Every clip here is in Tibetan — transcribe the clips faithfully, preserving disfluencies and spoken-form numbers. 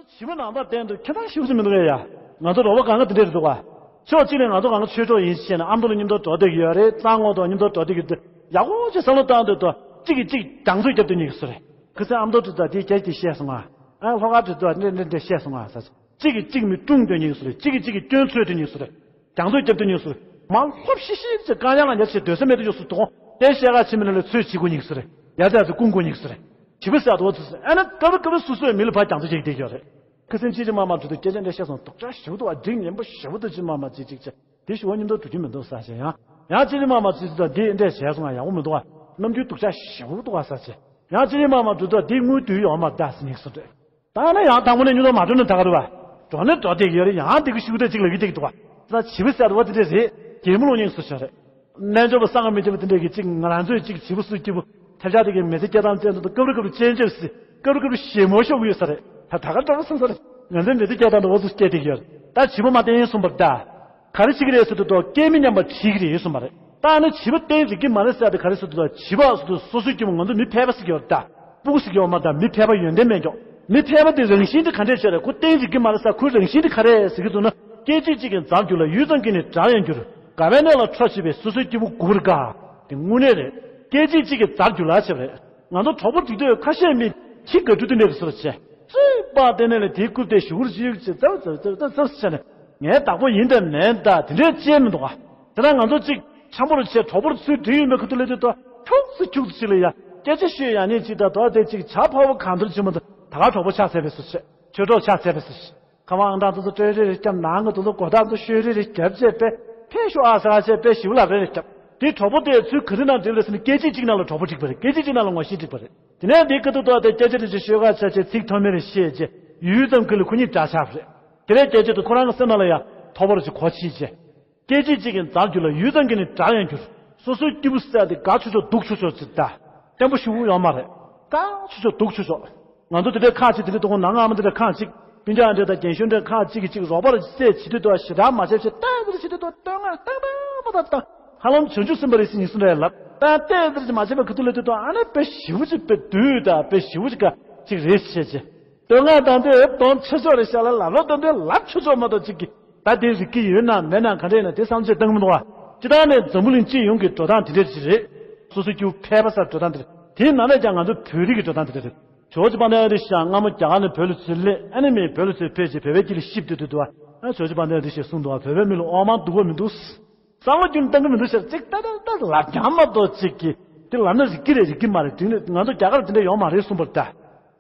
བྱིས་པ་ནང་པ་བསྟན་དུ་ཁྱེད་རང་ཤི་བ་ཟིན་མི་འདུག་གས་ཡ། ང་ཚོ་རོགས་པ་གང་ག་དེ་འདྲས་རེད་འདུག་ག་ཕྱོགས་གཅིག་ནས་ང་ཚོ་གང་ག་ཆོས་གྲོགས་ཡིན་ཞེས་ནས་ཨ་མདོ་ལ་མཉམ་དུ་འགྲོ་བསྡད་ཀྱི་ཡོད་རེད། གཙང་ངོགས་དང་མཉམ་དུ་འགྲོ་བསྡད་ཀྱི་འདུག་ཡག་པོ་ཅིག་བསམ་བློ་བཏང་འདོད་དོ། གཅིག་གིས་གཅིག་རྒྱང་ཚོད་རྒྱབ་སྡོད་ཉེན་གྱི་བཟོ་རེད། ཁ་སང་ཨ་མདོ་དྲི་ཚ་དེའི་སྐད་ཀྱིས་བཤད་སོང་ང་། ཨ་ལྷོ་ཁ་དྲི་ཚ་འདྲེ་འདྲེ་འདྲེ་བཤད་སོང་ང་ཟེར། གཅིག་གིས་གཅིག་མི་ཀྲུང་སྡོད་ཉེན་གྱི་བཟོ་རེད། གཅིག་གིས་གཅིག་གི་སྐྱོན་འཚོལ་སྡོད་ཉེན་གྱི་བཟོ་རེད། རྒྱང་ཚོད་རྒྱབ་སྡོད་ཉེན་གྱི་བཟོ་རེད། མ་ལྷོབ་ཤི་ཤི་ཅེས་དཀའ་ཉག་ལ་ཉར་ཆེད་སྡོད་ས་མེད་དུ་ཡོད་སུ་དོག་དེ་བཤད་ག་ཕྱི་མི་ལ་ལ་ཚོད་བྱེད་དགོས་ཉེན་གྱི་བཟོ་རེད། ཡ་ཙག་ཙི་ཀུང་དགོས་ཉེན་གྱི་བཟོ་རེད། བྱིས་པ་ཟེར་དོ་ཚོ་ཟེར་ཨ་ན་སྐབས་རེ་སྐབས་རེ་སོ་སོའི་མི་ལ་ཕར་རྒྱང་ཚོད་རྒྱག་བསྡད་ཀྱི་ཡོད་རེད། ཁ་སང་ཅི་ཅི་མ་མ་འགྲོ་དུས་སྐད་ཆ་འདྲ་བཤད་སོང་། སྡུག་ཅག་ཞེ་པོ་འདུག་བ། འགྲིག་ཉན་པོ་ཞེ་པོ་འདུག་ཅི་མ་མ་ཅི་ཅིག་ཅི་དེ་ཞུ་བ་མཉམ་དུ་འགྲོ་རྒྱུ་མི་འདུག་ས་ཞེས་ཡང་ཡང་ཅི་ཅི་མ་མ་ཅི་ཅི་དང་དེ་འདྲས་བྱས་སོང་ང་ཡག་པོ་མི་འདུག་བ། རྣམ་འགྱུར་སྡུག་ཅག་ཞེ་པོ་འདུག་བ་ས་ཅི་ཡང་ཅི་ཅི་མ་མ་འགྲོ་དུས་དེ་དངུལ་དུས་ཡོང་མ་ད་ཟེར་ཉིག་སོང་རེད། ད་ནི་ཡང་དང་པོ་ནས་མཉམ་དུ་མ་འགྲོ་ན་ད་ག་རུ་བ། འགྲོ་ནས་འགྲོ་བསྡད་ཀྱི་ཡོད་རེད། ཡང་དེ་གི་ཤུགས་དེ་གཅིག་ལ་གི་བསྡད་ཀྱི་འདུག་བ། ད་བྱིས་པ་ཟེར་བ་དེ་འདྲས་རེད། གད་མོ་ལོག་ཉིག་སོང་ཞིག་རེད། རྣལ་འབྱོར་པ་སངས་མི་རྒྱ་བོ་དེ་འདྲས་ཀྱིས་གཅིག་ང་རང་ཚོས་གཅིག་བྱིས་པ་སུ་སྐྱིད་པོ་ཐབས་ཆག་དེ་གའི་མི་ཚེ་སྐྱེལ་སྟངས་བཙན་དུ་སྐབས་རེ་སྐབས་རེ་གཅེན་གཅེས་སི་སྐབས་རེ་སྐབས་རེ་ཞེ་མོ་ཤོག་གི་ཡོད་ས་རེད། ད་ད་ག་འདྲ་བོ་སོང་ས་རེད། ང་ཚོའི་མི་ཚེ་སྐྱེལ་སྟངས་དུ་འོ་ཚོ་སྐྱེལ་བསྡད་ཀྱི་ཡོད་རེད། ད་བྱིས་པ་མ་བསྟེན་གསུངས་པར་ད། ག་རེ་བྱེད་ཀྱི་རེད་ཟེར་དུས་ཐོག་སྐད་མི་མཉམ་པ་བྱེད་ཀྱི་རེད་གསུངས་པ་རེད། ད་ནི་བྱིས་པ་བསྟེན་རིགས་ཀྱི་མ་རེད་ཟེར་ཏེ་ག་རེ་ཟེར་དུས་ཐོག་བྱིས་པ་ཟེར་དུས་སོ་སོའི་སྐྱེ་བོ་ང་ཚོ་མི་ཕལ་པ་ཟེར་གྱི་ཡོད་རེད་ད། སྤུ་གུ་ཟེར་གྱི་ཡོད་མ་རེད་ད། མི་ཕལ་པ་ཡོན་ཏན་མེད་ཀྱོག་མི་ཕལ་པ་དེ་རང་བཞིན་དེ་ག་འདྲས་བྱས་རེད། ཁོ་བསྟེན་རིགས་ཀྱི་མ་རེད་ཟེར། ཁོའི་རང་བཞིན་དེ་ག་རེད་ཟེར་གྱི་འདུག་ན། སྐད་ཅིག་གཅིག་གིས་མཛའ་འགྱུར་ལ། ཡུད་ཙམ་གྱིས་ནི་དགྲར་ཡང་འགྱུར། དགའ་བའི་གནས་ལ་ཁྲོ་བྱེད་པའི་སོ་སོའི་སྐྱེ་བོ་མགུ་བར་དགའ། དེ་དངོས་གནས་རེད། སྐད་ཅིག་གཅིག་གིས་མཛའ་འགྱུར་ལ་བྱེད་པ་རེད། ང་ཚོ་གྲོགས་པོ་སྒྲིག་དུས་ཁ་ཤས་མི་ཁྱི་དགའ་སྤྲོ་དེ་འདྲ་གི་བཟོ་འདྲ་བྱས། ཙི་པ་དེ་ནས་ལས་དེའི་རྐུབ་དེ་ཞུ་གུར་ཅིག་ཅིག་ཙབ་ཙབ་ཙབ་ཙབ་ཙབ་བྱས་ནས་ངའི་བདག་པོ་ཡིན་དང་མིན་དང་དེ་འདྲས་བཅད་མི་འདུག་ག་དེ་ན་ང་ཚོ་གཅིག་འཆམ་པོ་རུ་བྱས་གྲོགས་པོ་རུ་ཚུར་སྒྲིག་ཡོད་མེད་ཁུ་ཐུག་ལས་དུས་ཐོག་ཁྱུག་ཙི་ཁྱུག་ཙི་ཅིག་ལ་ཡ་སྐད་ཆ་ཤོད་ཡ་ནས་ཅིག་དང་དོག་དེ་གཅིག་བྱ་ཕོ་བོ་གང་འདུལ་ཆེན་མོ་དང་ད་ག་གྲོགས་པོ་ཆགས་ཚར་བས་སུ་བྱས། ཆོས་གྲོགས་ཆགས་ཚར་བས་སུ་བྱས། ཁ་མང་དང་དུ་སྤྲོད་རེ་རེ་སྐྱབས་ནང་གི་དུ་གོ་ཐག་ཏུ་ཤོད་རེ་རེ་རྒྱབ་བྱས་པས་ཕེབས་ཤོག་ཨ་ཟེར་བྱས་པས་ཞིབ་ལ་རེ་རེ་སྐྱབས། དེ་གྲོགས་པོ་དེ་ཚུལ་ག་རེ་ན་འགྲིག་ལ་ཟེར་ན་སྐད་ཅིག་གཅིག་ནང་ལ་གྲོགས་པོ་འགྲིག་པ་རེད། སྐད་ཅིག་གཅིག་ནང་ལ་ངོ་ཤེས་འགྲིག་པ་རེད། དེ་ནས་དེ་ཀ་ཏུ་ཏོ་དེ་སྐད་ཆ་རེ་ཅིག་ཤོད་ག་ཆ་ཆེ་ཚིག་ཐོན་མེད་རེ་བཤད་རྗེས་ཡུད་ཙམ་ཁུལ་ལ་ཁོ་གཉིས་འདྲ་ཆགས་པ་རེད། དེ་ནས་སྐད་ཆ་དུ་ཁོ་རང་གི་སེམས་ནང་ལ་ཡང་ཐོ་བོ་རེ་ཅིག་གོ་ཕྱིས་རྗེས། སྐད་ཅིག་གཅིག་གིས་མཛའ་འགྱུར་ལ། ཡུད་ཙམ་གྱིས་ནི་དགྲར་ཡང་འགྱུར། སོ་སོའི་སྐྱིད་པོ་བསད་དེ་དགའ་ཆོག་ཆོག་སྡུག་ཆོག་ཆོག་ཅིག་ད། བརྟན་པོ་ཞུ་གི་ཡོད་མ་རེད། དགའ་ཆོག་ཆོག་སྡུག་ཆོག་ཆོག་ང་ཚོ་དེ་འདྲའི་ཁག་ཅིག་དེ་འདྲའི་དོ་དགོང་ནང་ཨ་མ་དེ་འདྲ་ཁག་ཅིག་སྤུན་ཀྱག་འདྲ་དང་རྒན་གཞོན་འདྲ་ཁག་ཅིག་གིས་ཅིག་རོགས་པ་ར་ཅིག་རྩེད་བྱེད་དུས་དོ་ཞེ་དྲག་མ་བྱས་བྱས་ཏོག་ཙམ་བྱེད་དུས་དོ་བསྟོད་བསྔགས་ཏག་ཏག་མ་ཏག་ཏག་ཧ་ལམ་བྱང་ཆུབ་སེམས་དཔའ་རེད་ཟེར་ཉིན་སུ་འདྲ་ཡ་ལབ་ད་ཏོག་ཙམ་ཅིག་མ་བྱས་པ་ག་དུས་ལ་དུས་དོ་ཨ་ནི་དཔེ་ཞེ་པོ་ཅིག་དཔེ་བདུད་དང་དཔེ་ཞེ་པོ་ཅིག་ག་ཅིག་རེད་བྱས་བྱས། བསྟོད་བསྔགས་དང་དེ་གཏོང་ཆོག་ཆོག་རེད་ཤག་ལ་ལབ་ལོ་དང་དེ་ལབ་ཆོག་ཆོག་མ་གཏོགས་གཅིག་གིས་ད་དེ་རིག་གི་ཡོད་ན་མེད་ན་ག་འདྲ་ཡིན་ན་དེ་བསམ་ཚུལ་བཏང་གི་མི་འདུག་བ། སྤྱི་བཏང་ནས་འཛམ་བུ་གླིང་སྤྱི་ཡོངས་ཀྱི་འགྲོ་སྟངས་དེ་འདྲ་ཅིག་རེད། སོ་སོ་སྐྱིད་པོ་ཕལ་པ་སར་འགྲོ་སྟངས་དེ་རེད། དེའི་ནང་ནས་ཀྱང་ང་ཚོ་བོད་རིགས་ཀྱི་འགྲོ་སྟངས་དེ་འདྲ་རེད། ཇོར་ཇི་དཔལ་ལྡན་ཨ་རི་ཤག་སྔ་མོ་རྒྱ་གར་ནས་བོད་ལ་ཚུར་སླེབས་ཨ་ནི་མི་བོད་ལ་ཚུར་ཕེབས་རྗེས་བོད་པའི་དཀྱིལ་ལ་གཤིབ་སྡོད་དུས་འདུག་བ། ཨ་ཇོར་ཇི་དཔལ་ལྡན་ཨ་རི་ཤག་གསུངས་འདུག་བ། བོད་པའི་མི་ལ་དབང་མང་སྡུག་པོ་མི་འདུག་བསམ་བློ་རྒྱུན་བཏང་གི་མི་འདུག་ཟེར་ཅིག་ཏག་ཏག་ཏག་ལབ་ཀྱང་མ་གཏོགས་ཅིག་གིས་དེ་ལབ་ན་རིག་གི་རེད་རིག་གི་མ་རེད། དེ་ནི་ང་ཚོ་རྒྱ་གར་དེ་འདྲ་ཡོང་མ་རེད་གསུངས་པར་ད།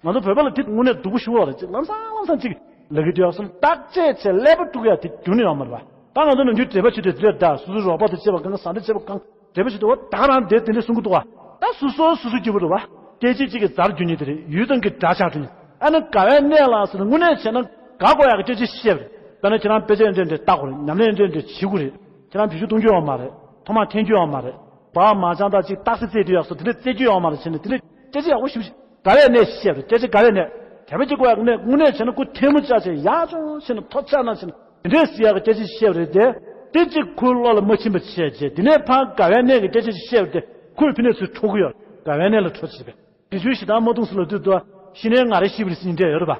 ང་ཚོ་བོད་པ་ལ་དེ་དངོས་གནས་སྡུག་པོ་ཞུ་བ་རེད། ཅིག་ལམ་སང་ལམ་སང་ཅིག་ལབ་ཀྱི་འདུག་ཡག་སོང་བརྟག་དཔྱད་བྱས་ཀླད་པ་དཀྲུག་ཡ་དེ་རྒྱུན་ནས་ཡོང་མ་རེད་པ། ད་ང་ཚོ་ནམ་རྒྱུན་འབྲེལ་བ་བྱེད་དུས་དེ་འདྲ་ད་སོ་སོའི་རོགས་པ་དང་བྱེད་པ་གང་ག་ཟ་འདྲ་བྱེད་པ་གང་འབྲེལ་བ་བྱེད་དུས་འོ་ད་ག་རང་དེ་དེ་འདྲ་གསུང་གི་འདུག་བ། ད་སོ་སོ་སོ་སོ་སྐྱིད་པོ་རེད་བ། སྐད་ཅིག་གཅིག་གིས་མཛའ་འགྱུར་ཉིད་དེ་རེད། ཡུད་ཙམ་གྱིས་དགྲ་ཆགས་འགྲོ་ཉིད་ཨ་ནི་དགའ་བའི་གནས་ལ་ཟེར་ན་དངོས་གནས་བྱས་ན་དགའ་དགོས་ཡག་གི་སྐད་ཆ་བཤད་པ་རེད། དཔེར་ན་ཁྱེད་རང་དཔེ་ཆ་འདྲ་འདྲ་བྱེད་དགོས་རེད། ཉམས་ལེན་འདྲ་འདྲ་བྱེད་དགོས་རེད། ཁྱེད་རང་བེད་སྤྱོད་གཏོང་རྒྱུ་ཡོད་མ་རེད། ཐོག་མར་འཐེན་རྒྱུ་ཡོད་མ་རེད། བག་མ་ཆང་དང་ཅིག་རྟགས་གསལ་རྩེད་དུས་ཡག་སོ་དེ་འདྲ་རྩེད་རྒྱུ་ཡོད་མ་རེད་བྱས་ནས་དེ་འདྲ་སྐད་ཆ་ཡག་པོ་ཞིག་དགའ་བའི་གནས་ཤེས་རེད། སྐད་ཆ་དགའ་བའི་གནས་དད་པ་སྐྱེ་དགོས་ཡག་གནས་དངོས་གནས་བྱས་ན་ཁོ་ཐལ་མོ་སྦྱར་བྱས་ཡག་ཅུང་བྱས་ན་ཐོ་ཆག་ན་བྱས་ན་དེ་འདྲས་ཟེར་ཡག་གི་སྐད་ཆ་ཞིག་བཤད་པ་རེད་དེ། དེ་གཅིག་ཁོའི་བློ་ལ་མ་ཕྱིན་པ་བྱས་རྗེས་དེ་ནས་ཕར་དགའ་བའི་གནས་ཀྱི་སྐད་ཆ་ཞིག་བཤད་པ་དེ་ཁོས་ཕི་ནས་ཚུར་འཕྲོག་གི་ཡོད། དགའ་བའི་གནས་ལ་འཕྲོག་བྱས་པས་དེ་ཚོའི་ཞེ་སྡང་མ་གཏོང་ཟེར་ལབ་དུས་དུ་ཤི་ནས་ང་རེ་ཤི་བ་རེད་ཟེར་ཉིན་འདྲས་ཡོད་རེད་པ།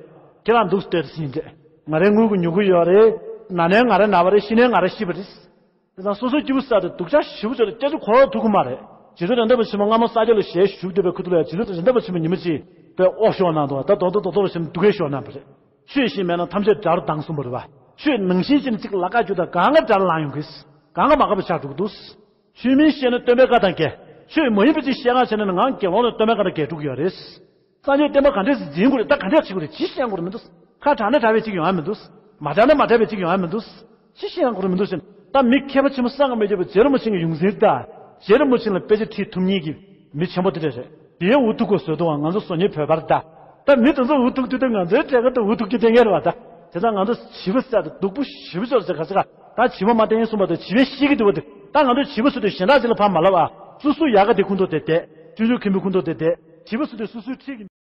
ཁྱེད་རང་འདུག་ལྟོས་ཟེར་ཉིན་འདྲས་ང་རེ་དངུལ་གྱི་ཉོ་གི་ཡོད་རེད། ན་ནས་ང་རེ་ན་བ་རེད། ཤི་ནས་ང་རེ་ཤི་བ་རེད། དེ་དང་སོ་སོའི་སྐྱིད་པོ་བསགས་ཏེ་སྡུག་ཅག་ཞེ་པོ་བྱས་ཏེ་སྐད་ཆ་གོ་རོགས་ཐུབ་ཀྱི་མ་རེད། རྗེ་བཙུན་རེད་མདའ་བ་ཆེན་པོ་སྔ་མོ་ས་སྐྱ་ལ་ཞལ་བཞུགས་བསྡད་པའི་ཁུ་ཐུག་ལ་རྗེ་བཙུན་རེད་མདའ་བ་ཆེན་པོ་ཉི་མ་གཅིག་པའི་ཨོ་ཤོར་གནང་འདུག་ད་རྡོག་རྡོག་རྡོག་རྡོག་བྱས་ནས་སྡུག་སྐད་ཤོར་གནང་བ་རེད། ཆོས་བཞིན་མེད་ན་ཐམས་ཅད་དགྲར་ལྡང་གསུངས་པ་རེད་བ། ཆོས་ནང་བཞིན་བྱས་ནས་གཅིག་ལ་བཀའ་བརྒྱུད་དང་གང་ག་དགྲར་ལངས་ཡོང་གི། གང་ག་མ་དགའ་བ་ཆགས་འགྲོ་གི་འདུག་ཆོས་མིན་བཤད་ན་སྟོན་པའི་བཀའ་དང་འགལ། ཆོས་མ་ཡིན་པ་ཅིག་བཤད་གང་བྱས་ན་ནི་ང་དགེ་སློང་ལ་སྟོན་པའི་བཀའ་དང་འགལ་འགྲོ་གི་ཡོད་རེད། སངས་རྒྱས་བསྟན་པ་ག་འདྲས་སེ་འཛིན་དགོས་རེད། ད་ག་འདྲས་བྱེད་དགོས་རེད། ཅི་བཤད་དགོས་རེད་མི་འདུག་ཁ་གྲགས་ན་གྲགས་པའི་ཅིག་ཡོང་ཡ་མི་འདུག་མ་གྲགས་ན་མ་གྲགས་པའི་ཅིག་ཡོང་ཡ་མི་འདུག་ཅི་བཤད་དགོས་རེད་མི་འདུག་ཟེར། ད་མི་མཁས་པ་ཆེན་པོ་སངས་མི་རྒྱས་པ་རྗེ་རིན་པོ་ཆེ་གི་ཡོངས་འཛིན་ད། རྗེ་རིན་པོ་ཆེ་ལ་དཔེ་ཆ་ཁྲིད་ཐུབ་མཁན་གྱི་མི་ཆེན་པོ་དེ་འདྲས་རེད། དེའི་འུ་ཐུག་དགོས་བཟོས་འདུག་ང་ཚོ་བཟོ་མཁན་བོད་པར་ད། ད་མི་དེ་ཚོ་འུ་ཐུག་དུས་ད་ང་ཚོའི་གྲས་ཀ་ད་འུ་ཐུག་རྒྱུ་དེ་ངེས་རེད་བ་ད། དེ་ད་ང་ཚོ་བྱིས་པ་ཟེར་ད་སྡུག་པོ་ཞེ་པོ་ཅིག་རེད་ཟེར་ག་ཟེར་ག་ད་བྱིས་པ་མ་བསྟེན་གསུངས་པ་ད་བྱིས་པའི་ཤེས་ཀྱི་འདུག་བ་དེ། ད་ང་ཚོ་བྱིས་པ་བཟོས་དུས་གཞན་དག་ཅིག་ལ་ཕར་མ་ལབ་ཨ། སོ་སོ་ཡག་ག་དེ་ཁུངས་གཏུགས་དེ་བསྡད། ཆུང་ཆུང་ཁེམ་པོའི་ཁུངས་གཏུགས་དེ་བསྡད། བྱིས་པ་བཟོས་དུས་སོ་སོའི་འཁྲིས་ཀྱི།